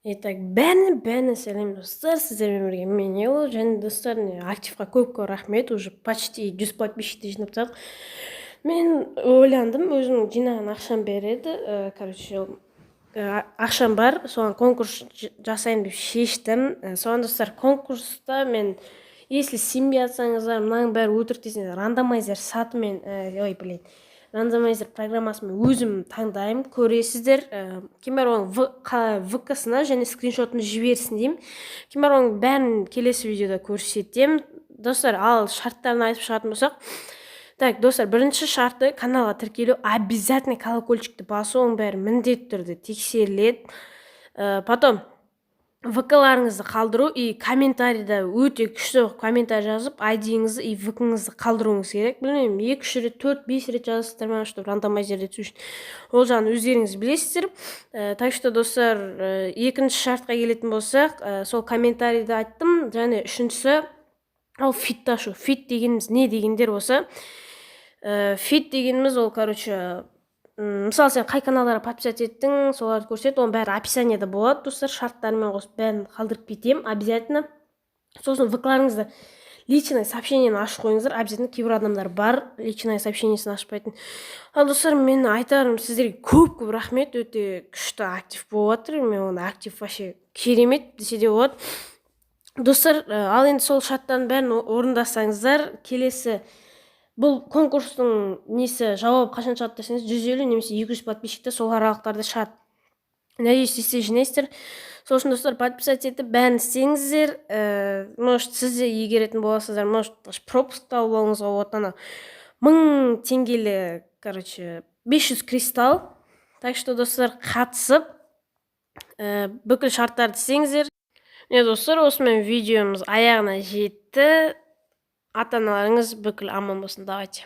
Итак, бәріне, бәріне сәлем, достар! Сіздермен бірге мен, Ело. Және, достар, не, активқа көп көп рахмет, уже почти 100 подписчикті жинап тастадық. Мен ойландым, өзімнің жинаған ақшам береді, короче, ақшам бар, соған конкурс жасайын деп шештім. Соған, достар, конкурста мен, если сенбей жатсаңыздар, мынаның бәрі өтірік десеңіздер, рандомайзер сатымен, ой, блин, рандомайзер программасымен өзім таңдаймын, көресіздер. Кім бар, оның ВК-сына және скриншотын жіберсін деймін. Кім бар, оның бәрін келесі видеода көрсетемін, достар. Ал шарттарын айтып шығатын болсақ, так, достар, бірінші шарты: каналға тіркелу, обязательно колокольчикті басу, оның бәрі міндетті түрде тексеріледі. Потом ВК-ларыңызды қалдыру и комментарийда өте күшті комментарий жазып, айдиіңізді и ВК-ңызды қалдыруыңыз керек. Білмеймін, екі, үш рет, төрт, бес рет жазасыздар ма, чтобы рандомайзерде түсу үшін, ол жағын өздеріңіз білесіздер. Так что, достар, екінші шартқа келетін болсақ, сол комментарийді айттым. Және үшіншісі ол фид ашу. Фид дегеніміз не дегендер болса, фид дегеніміз ол, короче, мысалы, сен қай каналдарға подписаться еттің, соларды көрсет. Оның бәрі описанияда болады, достар, шарттарымен қосып бәрін қалдырып кетемін обязательно. Сосын ВК-ларыңызды личный сообщениені ашып қойыңыздар обязательно, кейбір адамдар бар личный сообщениесін ашпайтын. Ал, достар, мен айтарым, сіздерге көп көп рахмет, өте күшті актив болып жатыр. Мен оны актив вообще керемет десе де болады, достар. Ал енді сол шарттардың бәрін орындасаңыздар, келесі бұл конкурстың несі, жауабы қашан шығады десеңіз, 150 немесе 200 подписчикте, сол аралықтарда шығады. Надеюсь, сіз жинайсыздар. Сол үшін, достар, подписаться етіп, бәрін істеңіздер. Может, сіз де игеретін боласыздар, может, пропуск тауып алуыңызға болады, ана 1000 теңгелі, короче, 500 кристалл. Так что, достар, қатысып, бүкіл шарттарды істеңіздер. Міне, достар, осымен видеомыз аяғына жетті. Ата аналарыңыз бүкіл аман болсын. Давайте.